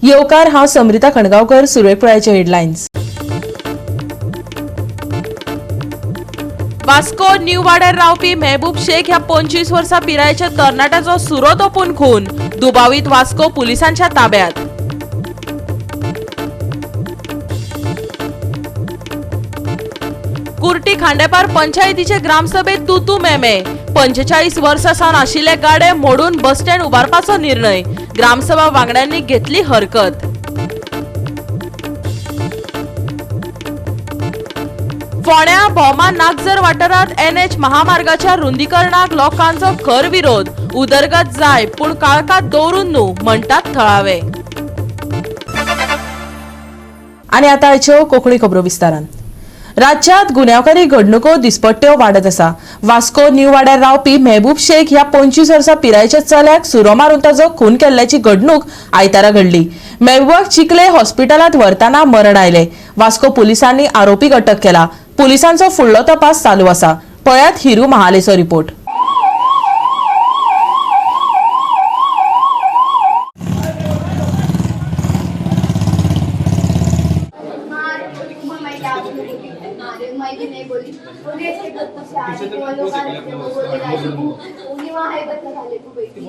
येवकार, हांव समरिता खणगांवकर. सुरवेक पळयाचे हेडलायन्स. वास्को न्यू वाड्यार रावपी मेहबूब शेख ह्या 25 वर्सां पिरायेच्या तरणाट्याचो सुरो तोपून खून. दुबावीत वास्को पुलिसांच्या ताब्यात. कुर्टी खांडेपार पंचायतीचे ग्रामसभेत तू मेमे. 45 वर्सां सावन आशिल्ले गाडे मोडून बस स्टँड उबारपाचो निर्णय. ग्रामसभा वांगड्यांनी घेतली हरकत. फोंड्या भोमा नागझर वाठारांत एनएच महामार्गाच्या रुंदीकरणाक लोकांचो खर विरोध. उदरगत जाय पूण काळखात दवरून न्हू, म्हणटात थळावे. आणि आता आयच्यो कोंकणी खबरो विस्तारान. राज्यात गुन्यांवकारी घडणुको दिसपट्ट्यो वाडत आसा. वास्को न्यू वाड्यार रावपी मेहबूब शेख ह्या 25 वर्सां पिरायेच्या चल्याक सुरो मारून ताचो खून केल्ल्याची घडणूक आयतारा घडली. मेहबूबाक चिखले हॉस्पिटलांत व्हरतना मरण आयलें. वास्को पुलिसांनी आरोपीक अटक केला. पुलिसांचो फुडलो तपास चालू आसा. पळयात हिरू महालेचो रिपोर्ट. मैं भी नहीं बोली. बोली ऐसे कुछ आने वो लोग आ रहे थे, वो बोले राजू उन्हीं वहाँ है बता झाले तू बैठी.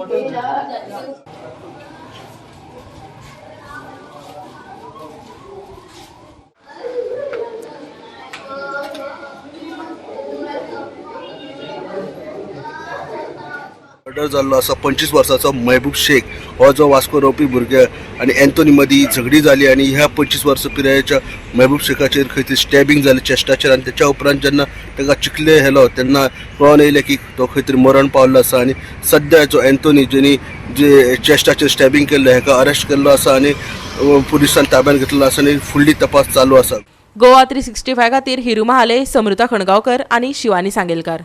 मर्डर जाल्लो आसा 25 वर्साचो महबूब शेख हो जो वास्को रावपी भुरगे आनी एंथोनी मदीं झगडी जाली आनी ह्या 25 वर्सां पिरायेच्या महबूब शेखाचेर खंय तरी स्टॅबिंग जालें चेस्टाचेर आनी तेच्या उपरांत जेन्ना ताका चिखले व्हेलो तेन्ना कळोन येयलें की तो खंय तरी मरण पावल्लो आसा. आनी सद्या जो एंथोनी जेणी जे चेस्टाचेर स्टॅबिंग केल्लें हेका अरेस्ट केल्लो आसा आनी पुलिसान ताब्यात घेतलेलो आसा आनी फुडली तपास चालू आसा. गोवा 365 खातीर हिरू महाले, समृता खणगांवकर आणि शिवानी सांगेलकार.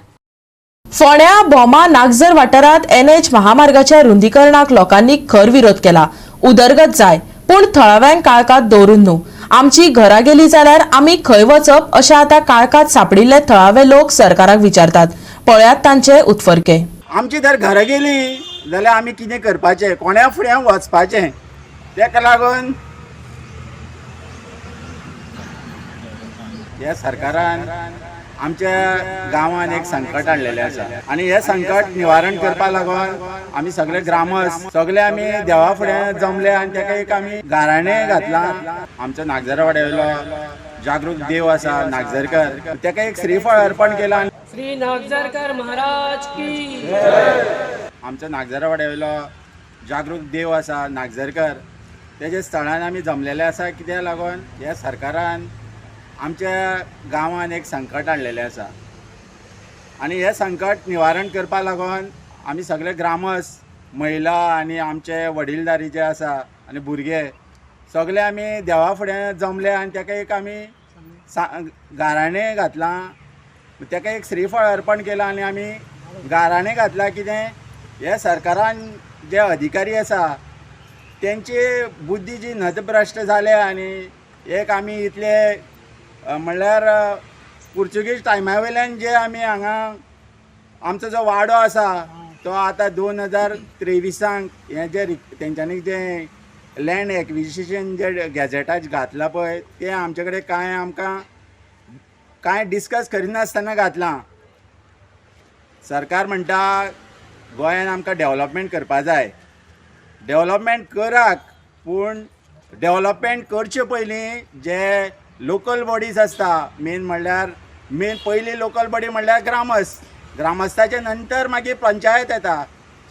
फोंड्या भोमा नागझर वाठारांत एनएच महामार्गाच्या रुंदीकरणाक लोकांनी खर विरोध केला. उदरगत जाय पूण थळाव्यांक काळखात दवरून न्हू. आमची घरां गेली जाल्यार आमी खंय वचप अशें आतां काळखात सापडिल्ले थळावे लोक सरकाराक विचारतात. पळयात तांचे उत्फर्के. आमची जर घरां गेली जाल्यार आमी कितें करपाचें? कोण्या फुड्यान वचपाचें? ताका लागून ह्या सरकारान आमच्या गांवान एक संकट हाडलेलें आसा आनी हें संकट निवारण करपा लागून आमी सगळे ग्रामस्थ सगळे आमी देवा फुड्यान जमले आनी ताका एक आमी गाराणें घातलां. आमच्या नागझरवाड्या वयलो जागृत देव आसा नागझरकर, ताका एक श्रीफळ अर्पण केलां. श्री नागझरकर महाराज की. आमच्या नागझरवाड्या वयलो जागृत देव आसा नागझरकर, तेजे स्थळान आमी जमलेले आसा. कित्याक लागून ह्या सरकारान आमच्या गांवान एक संकट हाडलेलें आसा आनी हें संकट निवारण करपा लागून आमी सगळे ग्रामस्थ, महिला आनी आमचे वडीलधारी जे आसा आनी भुरगे सगळे आमी देवा फुड्यान जमले आनी ताका एक आमी सा गाराणें घातलां. ताका एक श्रीफळ अर्पण केलां आनी आमी गाराणें घातलां. कितें हे सरकारान जे अधिकारी आसा तेंची बुद्धी जी नतभ्रश्ट जाल्या आनी एक आमी इतले म्हणल्यार पुर्तुगीज टायमा वयल्यान जे आमी हांगा आमचो जो वाडो आसा तो आतां 2023 हें जे तेंच्यांनी जें लँड एक्विजिशन जे गॅझेटाक घातलां पळय, तें आमचे कडेन कांय आमकां कांय डिस्कस करिनासतना घातलां. सरकार म्हणटा गोंयान आमकां डेवलपमेंट करपा जाय. डेवलपमेंट करात, पूण डेवलपमेंट करचे पयलीं जे लोकल बॉडीज आसता, मेन म्हणल्यार मेन पयली लोकल बॉडी म्हणल्यार ग्रामस्थ, ग्रामस्थाचे नंतर मागीर पंचायत येता.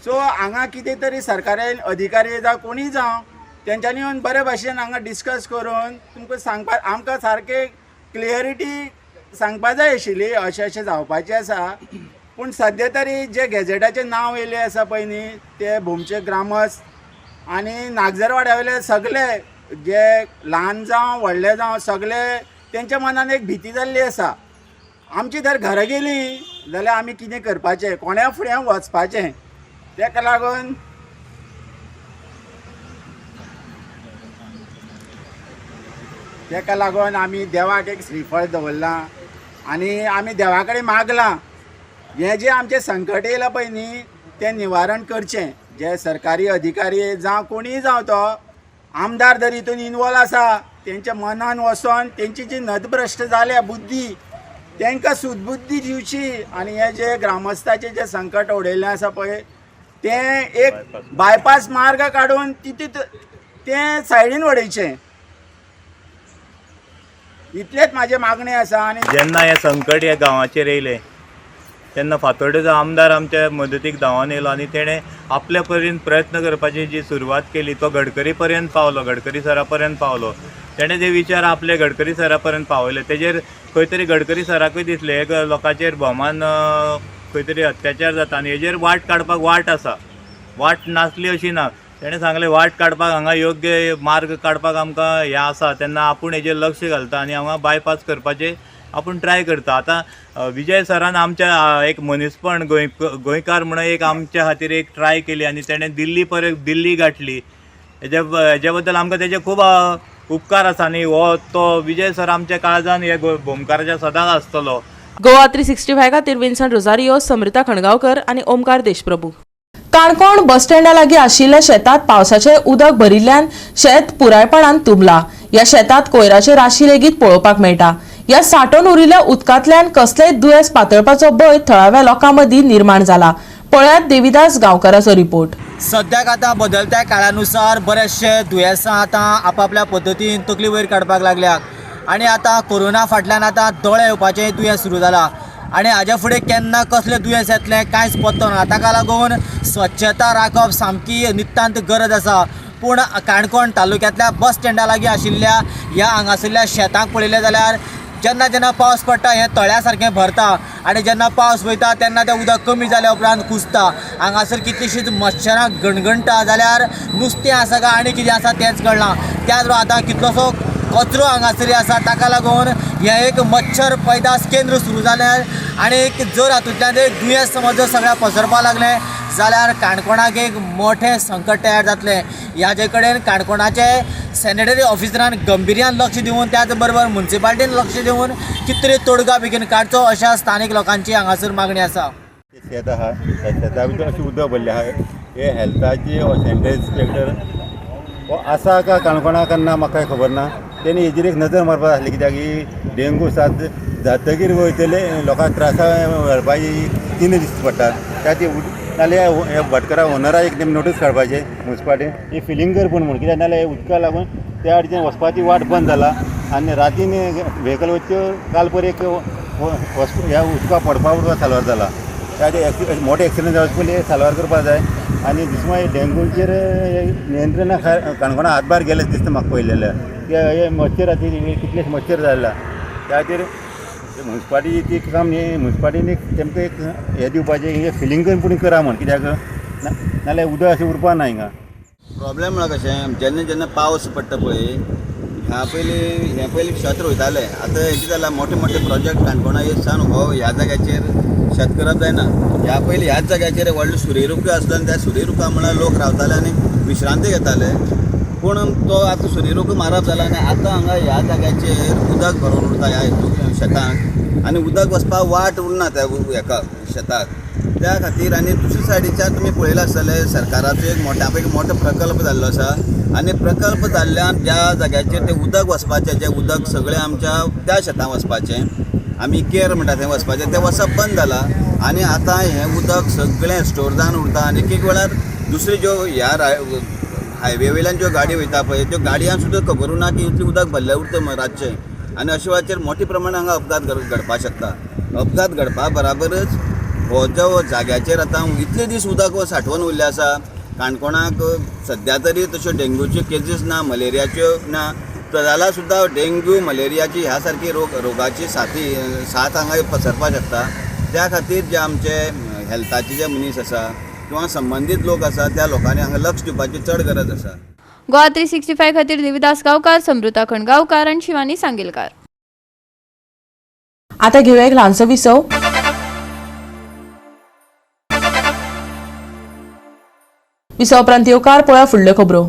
सो हांगा कितें तरी सरकारी अधिकारी जावं कोणीय जावं, तेंच्यांनी येवन बरे भाशेन हांगा डिस्कस करून तुमकां सांगपा आमकां सारकें क्लियरिटी सांगपा जाय आशिल्ली, अशें अशें जावपाचें आसा. पूण सद्या तरी जे गॅझेटाचें नांव येयलें आसा पळय न्ही, ते भोमचे ग्रामस्थ आनी नागझरवाड्या वयले सगळे जे ल्हान जावं व्हडले जावं सगळे तेंच्या मनान एक भिती जाल्ली आसा. आमची जर घरां गेली जाल्यार आमी कितें करपाचें? कोण्या फुड्यान वचपाचें? ताका लागून आमी देवाक एक श्रीफळ दवरलां आनी आमी देवा कडेन मागलां, हें जें आमचें संकट येयलां पळय न्ही, तें निवारण करचें. जे सरकारी अधिकारी जावं कोणीय जावं तो आमदार जर हितून इनवॉल्व आसा तेंच्या मनान वचोन तेंची जी नदभ्रश्ट जाल्या बुद्धी तांकां सुदबुद्धी दिवची आनी हे जे ग्रामस्थाचे जे संकट उडयल्लें आसा पळय तें एक बायपास मार्ग काडून तितूंत तें सायडीन उडयचें, इतलेंच म्हाजें मागणें आसा. आनी जेन्ना हें संकट ह्या गांवाचेर येयलें तेन्ना फातोर्डेचो आमदार आमच्या मदतीक धांवन येयलो आनी तेणें आपल्या परीन प्रयत्न करपाची जी सुरवात केली तो गडकरी पर्यंत पावलो, गडकरी सरा पर्यंत पावलो. तेणें जे विचार आपले गडकरी सरा पर्यंत पावयले तेजेर खंय तरी गडकरी सराकूय दिसलें एक लोकांचेर भोवमान खंय तरी अत्याचार जाता आनी हेजेर वाट काडपाक वाट आसा, वाट नासली अशी ना. तेणें सांगलें वाट काडपाक हांगा योग्य मार्ग काडपाक आमकां हें आसा, तेन्ना आपूण हेजेर लक्ष घालता आनी हांगा बायपास करपाचें आपूण ट्राय करता. आतां विजय सरान आमच्या एक मनीसपण गोंयकार म्हणून एक आमच्या खातीर एक ट्राय केली आनी तेणें दिल्ली परत दिल्ली गांठली. हेज्या बद्दल आमकां तेजे खूब उपकार आसा आनी हो तो विजय सर आमच्या काळजान हे भोमकाराच्या सदांच आसतलो. गोवा 365 खातीर विन्सन रोजारियो, समृता खणगांवकर आनी ओमकार देशप्रभू. काणकोण बस स्टँडा लागीं आशिल्ल्या शेतांत पावसाचें उदक भरिल्ल्यान शेत पुरायपणान तुंबला. ह्या शेतांत कोयराचे राशी लेगीत पळोवपाक मेळटा. ह्या सांठोवन उरिल्ल्या उदकांतल्यान कसलेंय दुयेंस पातळपाचो भंय थळाव्या लोकां मदीं निर्माण जाला. पळयात देविदास गांवकाराचो रिपोर्ट. सद्याक आतां बदलत्या काळानुसार बरेचशे दुयेंसां आतां आपापल्या पद्दतीन तकली वयर काडपाक लागल्या आनी आतां कोरोना फाटल्यान आतां दोळे येवपाचें दुयेंस सुरू जालां आनी हाज्या फुडें केन्ना कसलें दुयेंस येतलें कांयच पत्तो ना. ताका लागून स्वच्छता राखप सामकी नितांत गरज आसा. पूण काणकोण तालुक्यांतल्या बस स्टँडा लागीं आशिल्ल्या ह्या हांगासरल्या शेतांक पळयलें जाल्यार जेन्ना जेन्ना पावस पडटा हें तळ्या सारकें भरता आनी जेन्ना पावस वयता तेन्ना तें उदक कमी जाल्या उपरांत कुसता. हांगासर कितलींशींच मच्छरां गणगणटा जाल्यार नुस्तें आसा काय आनी कितें आसा तेंच कळना. त्याच बरोबर आतां कितलोसो कचरो हांगासर आसा ताका लागून हें एक मच्छर पैदास केंद्र सुरू जालें आनी जर हातूंतल्यान एक दुयेंस समज जर सगळ्याक पसरपाक लागलें जाल्यार काणकोणाक एक मोठें संकट तयार जातलें. ह्याजे कडेन काणकोणाचे सॅनिटरी ऑफिसरान गंभिर्यान लक्ष दिवन त्याच बरोबर मुन्सिपालिटीन लक्ष दिवन कितें तरी तोडगा बेगीन काडचो अशा स्थानीक लोकांची हांगासर मागणी आसा. शेत आहा त्या शेता भितर अशें उदक भरलें आहा. हे हेल्थाची सॅनिटरी इन्स्पेक्टर हो आसा काय काणकोणाक ना म्हाका खबर ना. तेणी हेजेर एक नजर मारपाक आसली कित्याक ही डेंगू साथ जातकीर वयतले लोकांक त्रासा व्हरपाची चिन्ह दिसता पडटा. त्या ती नाल्यार हे भाटकारा ओनरा एक नोटीस काडपाचें मुन्सिपालिटीन ही फिलींग कर पूण म्हूण कित्याक नाल्यार उदका लागून त्या अडचण वचपाची वाट बंद जाला आनी रातीन व्हेकल वच्च्यो काल पर एक ह्या उदका पडपा उदका साल्वार जाला. त्या मोठे एक्सिडंट जावचे पयलीं साल्वार करपाक जाय आनी दुसरें डेंगूचेर नियंत्रणा काणकोणा हातभार गेले दिसता म्हाका पळयलेल्या. हे मच्छर आतां कितलेशे मच्छर जाला त्या खातीर मुन्सिपालिटी ती काम न्ही मुन्सिपालिटीन एक तेमकां एक हें दिवपाचें हें फिलींग करून पूण करा म्हण कित्याक नाल्यार उदक अशें उरपा ना हिंगा. प्रॉब्लेम म्हळ्यार कशें जेन्ना जेन्ना पावस पडटा पळय ह्या पयलीं हें पयलीं शेत रोयताले. आतां हें कितें जालां मोठे मोठे प्रोजेक्ट काणकोणा येत सावन हो ह्या जाग्याचेर शेत करप जायना. ह्या पयलीं ह्याच जाग्याचेर व्हडलो सुर्यरुख आसलो आनी त्या सुर्यरुखा म्हळ्यार लोक रावताले आनी विश्रांती घेताले. पूण तो आतां सुर्यरुख मारप जाला आनी आतां हांगा ह्या जाग्याचेर उदक भरून उरता ह्या हितून शेतांक आनी उदक वचपाक वाट उरना त्या हेका शेताक. त्या खातीर आनी दुसरे सायडीच्यान तुमी पळयलां आसतलें सरकाराचो एक मोठ्या पैकी मोठो प्रकल्प जाल्लो आसा आनी प्रकल्प जाल्ल्यान ज्या जाग्याचेर तें उदक वचपाचें जें उदक सगळें आमच्या त्या शेतां वचपाचें आमी केर म्हणटा थंय वचपाचें तें वचप बंद जालां आनी आतां हें उदक सगळें स्टोर जावन उरता आनी एक एक वेळार दुसऱ्यो ज्यो ह्या हायवे वयल्यान ज्यो गाडी वयता पळय त्यो गाडयांक सुद्दां खबर ना की इतलें उदक भरलें उरता रातचें आनी अशा वेळाचेर मोठ्या प्रमाणात हांगा अपघात घडपाक शकता. अपघात घडपा बराबरच हो जो जाग्याचेर आतां इतले दीस उदक सांठोवन उरलें आसा काणकोणाक सद्या तरी तश्यो डेंग्यूच्यो केजीस ना, मलेरियाच्यो ना, जाल्यार सुद्दां डेंग्यू मलेरियाची ह्या सारकी रोगाची साथ हांगा पसरपाक शकता. त्या खातीर जे आमचे हेल्थाचे जे मनीस आसा किंवा संबंदीत लोक आसा त्या लोकांनी हांगा लक्ष दिवपाची चड गरज आसा. गोवा 365 खातीर देविदास गांवकार, समृता खणगांवकार आनी शिवानी सांगेलकार. आता घेऊया एक ल्हानसो विसव. विसव उपरांत येवकार पळोवया फुडल्यो खबरो.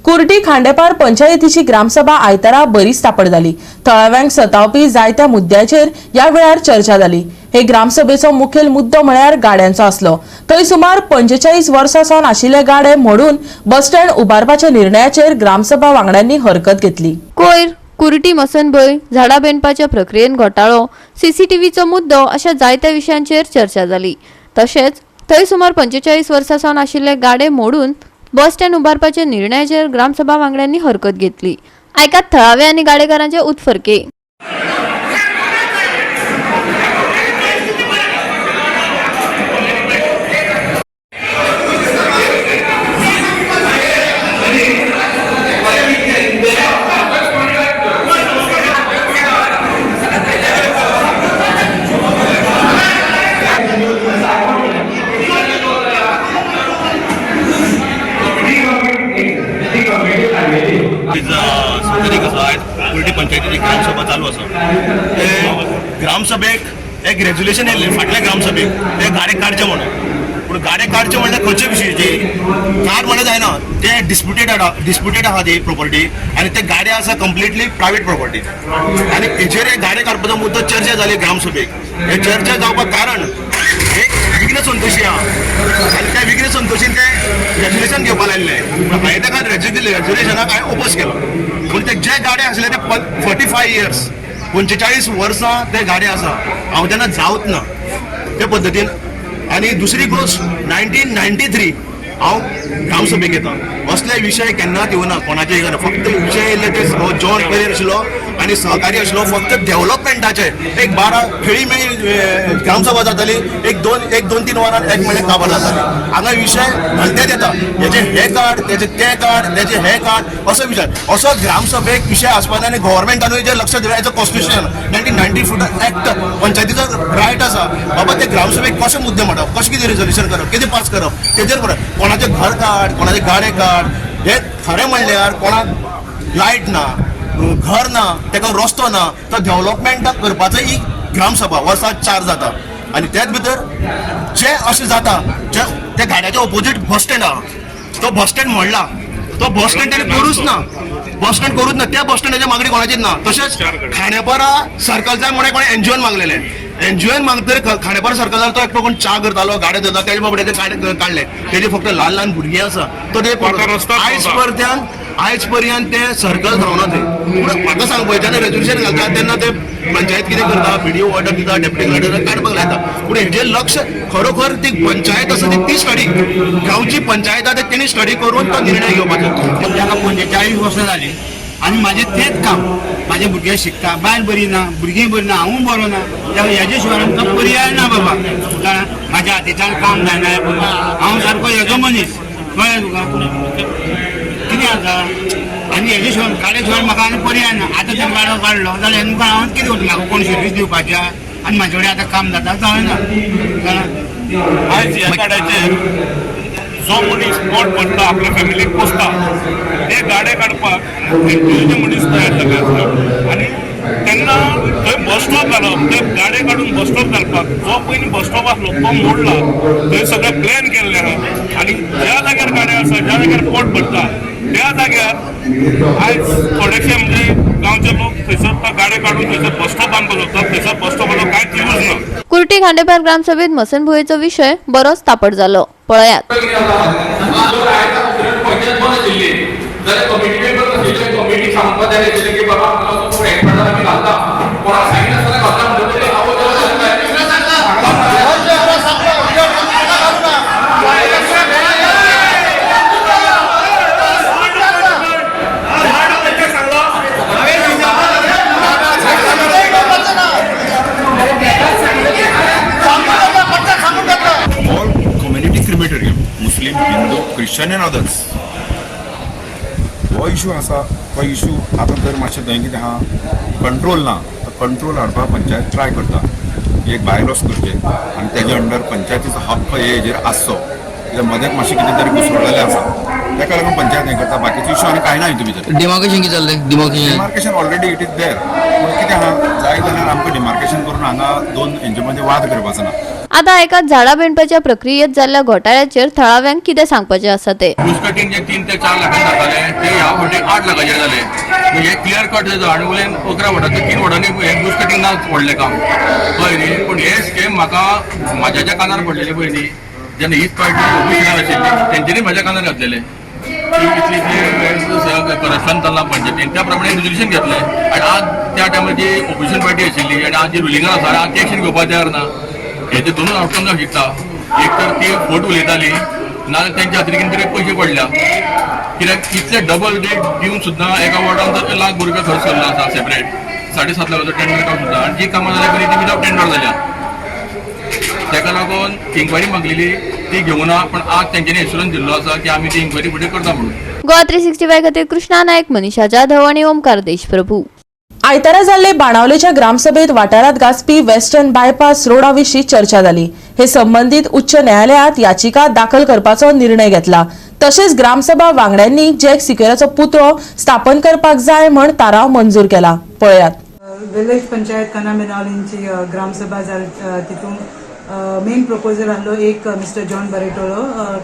कुर्टी खांडेपार पंचायतीची ग्रामसभा आयतारा बरीच तापड जाली. थळाव्यांक सतावपी जायत्या मुद्द्याचेर ह्या वेळार चर्चा जाली. हे ग्रामसभेचो मुखेल मुद्दो म्हळ्यार गाड्यांचो आसलो. थंय सुमार 45 वर्सां सावन आशिल्ले गाडे मोडून बस स्टँड उबारपाच्या निर्णयाचेर ग्रामसभा वांगड्यांनी हरकत घेतली. कोयर, कुर्टी मसनभंय, झाडां बेणपाच्या प्रक्रियेन घोटाळो, सीसीटीव्हीचो मुद्दो अशा जायत्या विशयांचेर चर्चा जाली. तशेंच थंय सुमार 45 वर्सां सावन आशिल्ले गाडे मोडून बस स्टँड उबारपाच्या निर्णयाचेर ग्रामसभा वांगड्यांनी हरकत घेतली. आयकात थळावे आनी गाडेकारांचे उत्फर्के. कुर्टी पंचायतीची ग्रामसभा चालू आसा. ते ग्रामसभेक एक रेजोल्युशन येयल्लें फाटल्या ग्रामसभेक, ते गाडे काडचे म्हणून. पूण गाडे काडचे म्हणल्यार खंयचे विशयचे कार म्हणल्यार जायना, ते डिस्प्युटेड आहा ती प्रोपर्टी आनी ते गाडे आसा कंप्लिटली प्रायवेट प्रोपर्टी. आनी हेचेर गाडे काडपाचो मुद्दो चर्चा जाली ग्रामसभेक. हे चर्चा जावपाक कारण एक विघ्न संतोशी आहा आनी त्या विघ्न संतोशीन ते रेजोल्युशन घेवपाक लायल्लें. पूण हांवें ताका रेजोल्युशनाक हांवें ओपोज केलो. पूण ते जे गाडे आसले ते 45 इयर्स 45 वर्सां ते गाडे आसा. हांव तेन्ना जावत ना ते पद्दतीन. आनी दुसरी गोश्ट 1993 हांव ग्रामसभेक येता. असले विशय केन्नाच येवना कोणाचे येना. फक्त विशय येयल्ले ते जॉन पेरेर आशिल्लो आनी सहकारी आशिल्लो. फक्त डेव्हलपमेंटाचे एक 12 खेळी मेळी ग्रामसभा जाताली, एक दोन तीन वरां एक म्हळ्यार काबार जाताली. हांगा विशय भलतेच येता, हेचे हे कार्ड, तेचे ते कार्ड, तेचे हे कार्ड, असो विशय. असो ग्रामसभेक विशय आसपा जाय आनी गव्हर्मेंटानूय जे लक्ष दिवं. एज अ कॉन्स्टिट्युशन 1994 एक्ट पंचायतीचो रायट आसा बाबा ते ग्रामसभेक कशे मुद्दे मांडप, कशें कितें रेजोल्युशन करप, कितें पास करप, तेजेर करप. कोणाचें घर कार्ड, कोणाचें गाडे कार्ड, हे खरें म्हणल्यार कोणाक लायट ना, घर ना, ताका रस्तो ना, तो डेव्हलपमेंट करपाचो ही ग्रामसभा वर्साक 4 जाता. आनी त्याच भितर जे अशें जाता, जे त्या गाड्याच्या ओपोजीट बस स्टँड आहा, तो बस स्टँड मोडला, तो बस स्टँड ताणें करूच ना, बस स्टँड करूच ना. त्या बस स्टँडाची मागणी कोणाचीच ना. तशेंच खांडेपारा सर्कल जाय म्हणून कोणें एनजीओन मागलेलें. एनजीओन मागतरी खांडेपार सर्कलार तो एकटो कोण च्या करतालो, गाडे धरता, तेजे बाबडे ते गाडे काडले. तेजे फक्त ल्हान ल्हान भुरगीं आसा, तो ते आयज पर्यंत ते सर्कल धांवना ते. पूण म्हाका सांग, पळय जेन्ना रेजोल्युशन घालता तेन्ना ते पंचायत कितें करता, बीडीओ ऑर्डर दिता, डेप्युटी कलेक्टर काडपाक लायता. पूण हेजेर लक्ष खरोखर ती पंचायत आसा ती स्टडी, गांवची पंचायत आसा तेणी स्टडी करून तो निर्णय घेवपाचो. ताका 45 वर्सां जालीं आनी म्हाजें तेंच काम. म्हाजे भुरगे शिकता, बायल बरी ना, भुरगीं बरी ना, हांवूय बरो ना. हेजे शिवाय आमकां पर्याय ना बाबा. जाणा, म्हाज्या हातीच्यान काम जायना. हांव सारको हेजो मनीस, कळ्ळें तुका कितें आसा. आनी हेजे शिवाय गाडये शिवाय म्हाका आनी पर्याय ना. आतां जर गाडो काडलो जाल्यार मुखार हांव कितें करतलें? म्हाका कोण सर्वीस दिवपाची आनी म्हाजे कडेन आतां काम जाता जायना. जाणा, आयज ह्या गाड्याचेर जो मनीस पोट भरता, आपल्या फॅमिलीक पोसता, ते गाडे काडपाक एनजीओचे मनीस तयार जाल्ले आसता. आनी तेन्ना थंय बस स्टॉप घालप, ते गाडे काडून बस स्टॉप घालपाक जो पयलीं बस स्टॉप आसलो तो मोडला, थंय सगळें प्लॅन केल्लें आहा. आनी ज्या जाग्यार गाडे आसा, ज्या जाग्यार पोट भरता, त्या जाग्यार आयज थोडेशे म्हणजे गांवचे लोक थंयसर गाडे काडून थंयसर बस स्टॉप बांदपाक सोदतात. थंयसर बस स्टॉपाचो कांयच यूज ना. कुर्टी खांडेपार ग्रामसभेत मसनभुयेचो विशय बरोच तापड जालो. पळयात. All community crematorium, Muslim, Hindu, Christian and others. हो इशू आसा, तो इशू आतां जर मातशें थंय कितें आहा कंट्रोल ना, तो कंट्रोल हाडपाक पंचायत ट्राय करता. एक बायलॉस करचे आनी तेजे अंडर पंचायतीचो हक्क हे हेजेर आसचो. कित्याक मदेंच मातशें कितें तरी घुसळलेलें आसा, ताका लागून पंचायत हें करता. बाकीचे इशू आनी कांय ना हितून भितर. डिमार्केशन कितें चल्लें? Demarcation already it is there. पूण कितें आहा, जाय जाल्यार आमकां डिमार्केशन करून हांगा दोन हेंचे मदीं वाद करपाचो ना. आतां आयकात झाडां बेणपाच्या प्रक्रियेत जाल्ल्या घोटाळ्याचेर थळाव्यांक कितें सांगपाचें आसा ते. घुसकटींग जे 3 ते 4 लाखांनी जाताले ते ह्या फावटी 8 लाखाचेर जाले. म्हणजे क्लियर कट जाता आनी वयल्यान 11 वॉर्डांतले 3 वॉर्डांनी हें घुसकटींग ना व्हडलें काम कळ्ळें न्ही. पूण हे स्केम म्हाका म्हाज्या कानार पडलेले पयलीं जेन्ना हीच पार्टी ऑपोजिशनार आशिल्ली तेंच्यांनी म्हाज्या कानार घातलेले की इतली करप्शन चल्लां पंचायतीन, त्या प्रमाणे रेजोल्युशन घेतलें. आनी आज त्या टायमार जी ऑपोजिशन पार्टी आशिल्ली आनी आज जी रुलिंगान आसा आज ती एक्शन घेवपाक तयार ना. हेचे दोनूच आवटकम जावंक शकता. एक तर ती फट उलयताली, नाजाल्यार तेंच्या हातीर कितें तरी पयशे पडल्या. कित्याक इतले डबल रेट दिवन सुद्दां एका वॉर्डान जर लाख रुपया खर्च केल्लो आसा सेपरेट 7.5 लाखाचो टेंडर काडून सुद्दां, आनी जी कामां जाल्या पळय ती विदावट टेंडर जाल्या. ताका लागून इन्क्वायरी मागलेली ती घेवना, पण आज तेंच्यांनी एश्युरन्स दिल्लो आसा की आमी ती इन्क्वायरी फुडें करता म्हणून. गोवा 365 खातीर कृष्णा नायक, मनीषा जाधव आनी ओमकार देशप्रभू. आयतारा जाल्ले बाणावलेच्या ग्रामसभेत वाठारांत गाजपी वेस्टर्न बायपास रोडा विशीं चर्चा जाली. हे संबंदीत उच्च न्यायालयांत याचिका दाखल करपाचो निर्णय घेतला. तशेंच ग्रामसभा वांगड्यांनी जॅक सिक्वेराचो पुतळो स्थापन करपाक जाय म्हण थाराव मंजूर केला. पळयात. विलेज पंचायत कना बेनावलींची ग्रामसभा जाली तितून मेन प्रपोजल आहलो एक मिस्टर जॉन बरेटोलो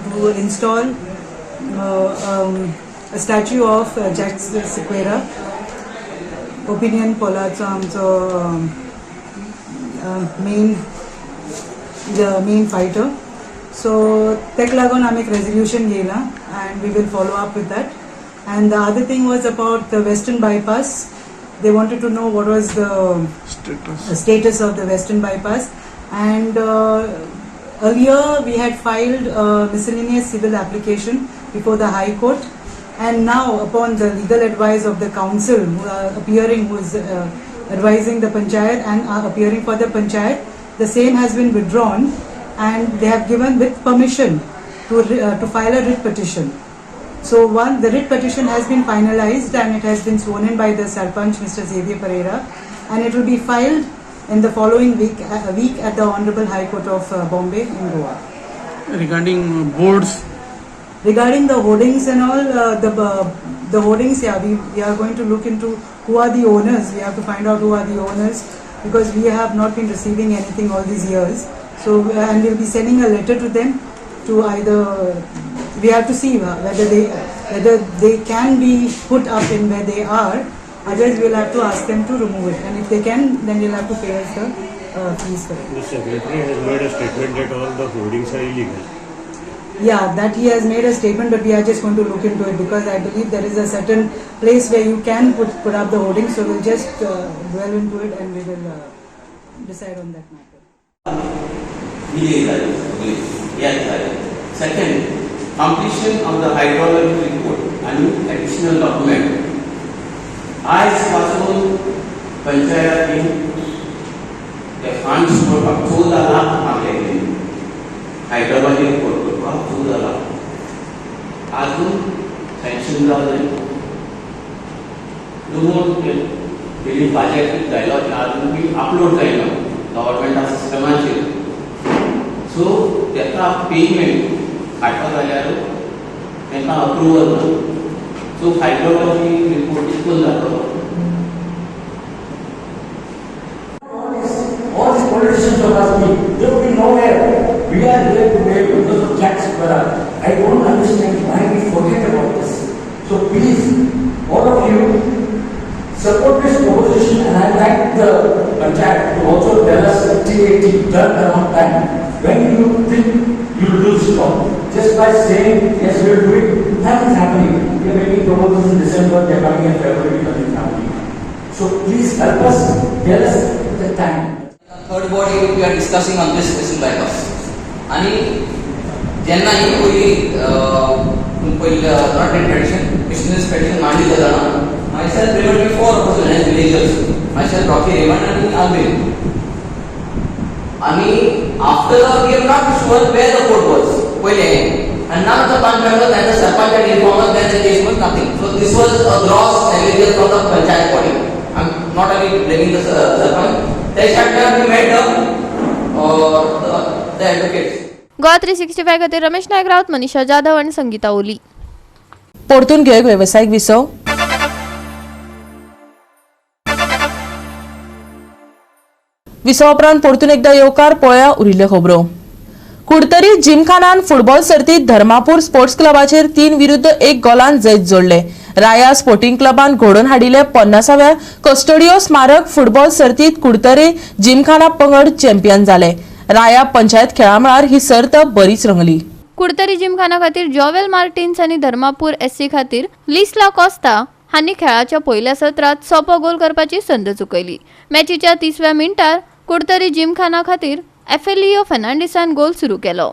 to install statue of Jack Sequeira. Opinion पोलाचो आमचो मेन फायटर. सो तेका लागून आमी एक रेजोल्युशन घेयलां and we will follow up with that. And the other thing was about the Western Bypass. They wanted to know what was the status of the Western Bypass. And earlier we had filed a miscellaneous civil application before the High Court. And now, upon the legal advice of the counsel who are appearing, who is advising the panchayat and are appearing for the panchayat, the same has been withdrawn, and they have given with permission to file a writ petition. So one, the writ petition has been finalized and it has been sworn in by the Sarpanch, Mr. Xavier Pereira, and it will be filed in the following week at the Honorable High Court of Bombay in Goa. Regarding boards, Regarding the hoardings and all, the hoardings, yeah, we are going to look into who are the owners. We have to find out who are the owners because we have not been receiving anything all these years. So, and we'll be sending a letter to them to either, we have to see whether they can be put up in where they are. Otherwise, we'll have to ask them to remove it. And if they can, then they'll have to pay us the fees for it. The secretary has made a statement that all the hoardings are illegal. Yeah, that he has made a statement, but we are just going to look into it because I believe there is a certain place where you can put up the hoarding. So we'll just dwell into it and we will decide on that matter. जाली सगळी याद जाली. Second, completion of the hydrology report आनी additional document. आयज पासून पंचायतीन ते funds पळोवपाक 14 लाख मागले. हायड्रोलॉजी रिपोर्ट करपाक 14 लाख अजून सँक्शन जावं रिमोट तेणी बाजेट जायलो अजून बी अपलोड जायना गव्हर्मेंटा सिस्टमाचेर. सो तेका पेमेंट काडपा जाल्यार तांकां अप्रुवल ना. सो हायड्रोलॉजी रिपोर्ट कितको जातलो? All these politicians of us, they will be nowhere. We are here today because of Jack Sequeira. I don't understand why we forget about this. So please, all of you, support this proposition, and I'd like the panchayat to also tell us TAT, turnaround time. When you think you'll do this job? Just by saying, yes, we'll do it, nothing's happening. We are making proposals in December, they're coming in February, nothing's happening. So please help us, tell us the time. Third body we are discussing on this Western Bypass. आणि जेन्ना ही पयली पयली not in tradition miscellaneous petition मांडली जाता, myself Raymond, four person as villagers, myself, Rocky, Raymond आनी Alvin. आणि after we are not sure where the court was पयले, and none of the panch members and the sarpanch had informed us that the case was nothing. So this was a gross negligence from the panchayat body. I'm not only blaming the sarpanch. त्याच्या we met the advocates. Goa 365 खातीर रमेश नायक राऊत, मनीषा जाधव आनी संगीता ओली. परतून घेवंक वेवसायीक विसव. विसवा उपरांत परतून एकदा येवकार. पळया उरिल्ल्यो खबरो. कुडतरी जिमखानान फुटबॉल सर्तीत धर्मापूर स्पोर्ट्स क्लबाचेर 3-1 गोलान जैत जोडले. राया स्पोर्टिंग क्लबान घडोवन हाडिल्ले 50व्या कस्टोडियो स्मारक फुटबॉल सर्तीत कुडतरी जिमखाना पंगड चॅम्पियन जाले. राया पंचायत खेळामळार ही सर्त बरीच रंगली. कुडतरी जिमखाना खातीर जॉवेल मार्टिन्स आनी धर्मापूर एससी खातीर लिस्ला कोस्ता हांणी खेळाच्या पयल्या सत्रांत सोपो गोल करपाची संद चुकयली. मॅचीच्या 30व्या मिनटार कुडतरी जिमखाना खातीर एफेलियो फर्नांडीसान गोल सुरू केलो.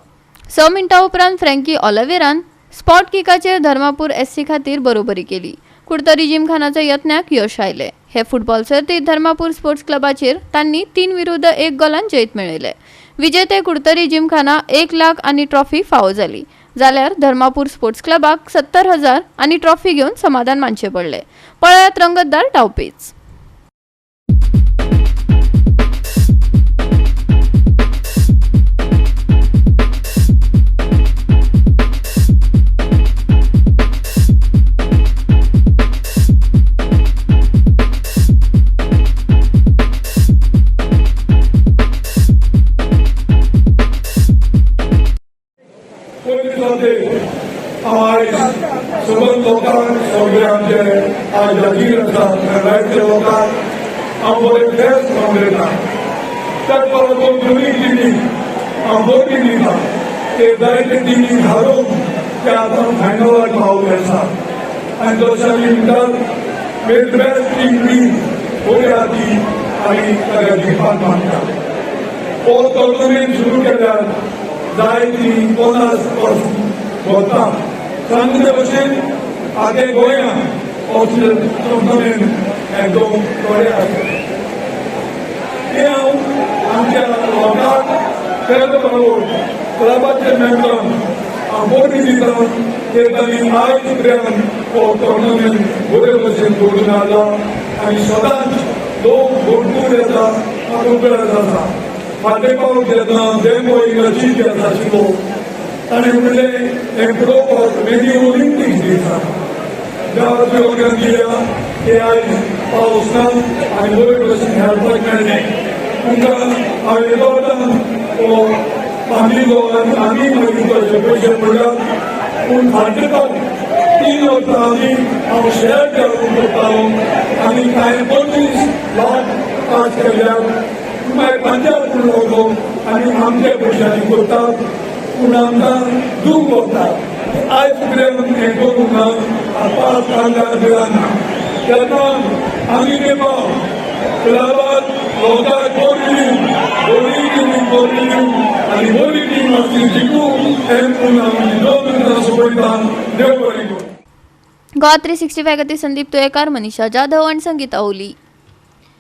6 मिनटां उपरांत फ्रँकी ऑलिव्हेरान स्पॉट किकाचेर धर्मापूर एससी खातीर बरोबरी केली. कुडतरी जिमखानाच्या यत्नाक यश आयलें. हे फुटबॉल सर्तीत धर्मापूर स्पोर्ट्स क्लबाचेर तांणी 3-1 गोलान जैत मेळयलें. विजेते कुडतरी जिमखाना 1 लाख आनी ट्रॉफी फावो जाली, जाल्यार धर्मापूर स्पोर्ट्स क्लबाक 70,000 आनी ट्रॉफी घेवन समाधान मानचें पडलें. पळयात रंगतदार डावपेच. सबंद लोकांक सगळे आमचे आज जागीर आसा जायते लोकांक हांव बरे बेस्ट उलयता. त्याच बरोबर दोनूय टिमी हांव बरी दिता ते जायते टिमी हारोवन ते आतां फायनलाक पावले आसा. आनी जशें आमी म्हणटात बेस्ट टीम वीन बरी आहा ती आमी ताका जिखपाक मागता. हो टोर्नामेंट सुरू केल्यार जायती 50 वता सांगते भशेन आतां गोंयांत टोर्नामेंट एकदम बरें आसा. हें हांव आमच्या लोकांक तेच बरोबर क्लबाचे मेंबरांक हांव बोटी दिता ते तांणी आयज पर्यंत हो टोर्नामेंट बरे भशेन घडून हाडला आनी सदांच लोक भरपूर येता हातूंत गरज आसा. फाटले पावट जेन्ना देमबोईंग चीफ गेस्ट आशिल्लो ताणें म्हणलें हें पळोवपाक मेगी ऑलिम्पिक्स दिसा ज्या योगदान दिल्या ते आयज पावस ना आनी बरे भशेन खेळपाक मेळ्ळें. तुमकां हांवें येदोळान हो बांदिल्लो आनी आमी मागीर ताचे पयशे पडल्यात. पूण फाटले पावट 3 वर्सां आदी हांव शेअर घालून करतालो आनी कांय 25 लाख पास केल्यात. मागीर पंचायत पूण वचो आनी आमच्या पयशांनी करतात पूण आमकां दूख भोगता. आयज पर्यंत हें करूंक ना, पास काडल्यार मेळना. तेन्ना आमी ते क्लबाक लोकांक बरी बरी टिमी बरी आनी बरी टीम आसली जिखूं हें पूण आमी 2 सोंपयता. देव बरें करूं. गोवा 365 खातीर संदीप तुयेकार, मनीषा जाधव आनी संगीता ओली.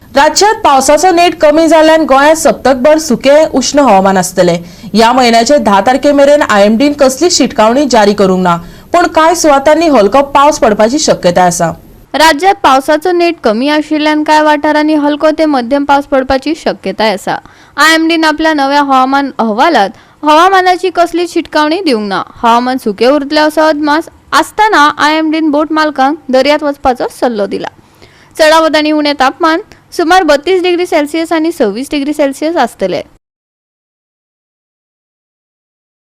राज्यात पावसाचो नेट कमी जाल्ल्यान गोंयांत सप्तकभर सुकें उश्ण हवामान आसतलें. ह्या म्हयन्याचे 10 तारखे मेरेन आयएमडीन कसलीच शिटकावणी जारी करूंक ना, पूण कांय सुवातांनी हलको पावस पडपाची शक्यताय आसा. राज्यात पावसाचो नेट कमी आशिल्ल्यान कांय वाठारांनी हलको ते मध्यम पावस पडपाची शक्यताय आसा. आयएमडीन आपल्या नव्या हवामान अहवालात हवामानाची कसलीच शिटकावणी दिवंक ना. हवामान सुकें उरतलें असो अदमास आसतना आयएमडीन बोट मालकांक दर्यांत वचपाचो सल्लो दिला. चडावत आनी उणें तापमान सुमार 32 डिग्री सेल्सियस आनी 26 डिग्री सेल्सियस आसतले.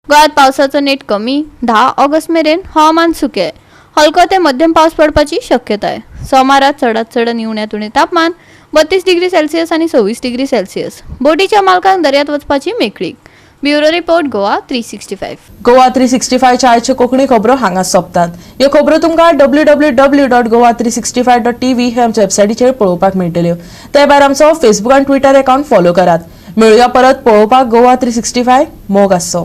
गोंयांत पावसाचो नेट कमी. 10 ऑगस्ट मेरेन हवामान सुकें, हलको ते मध्यम पावस पडपाची शक्यताय. सोमारा चडात चड आनी उण्यांत उणें तापमान 32 डिग्री सेल्सियस आनी 26 डिग्री सेल्सियस. बोटीच्या मालकांक दर्यांत वचपाची मेकळीक. Bureau report, Goa 365. Goa 365 आयच्यो कोंकणी खबरो हांगा सोंपतात. ह्यो खबरो तुमकां www.goa365.tv हे आमच्या वेबसायटीचेर पळोवपाक मेळटल्यो. ते भायर आमचो फेसबूक आनी ट्विटर अकाउंट फॉलो करात. मेळुया परत पळोवपाक गोवा 365. मोग आसचो.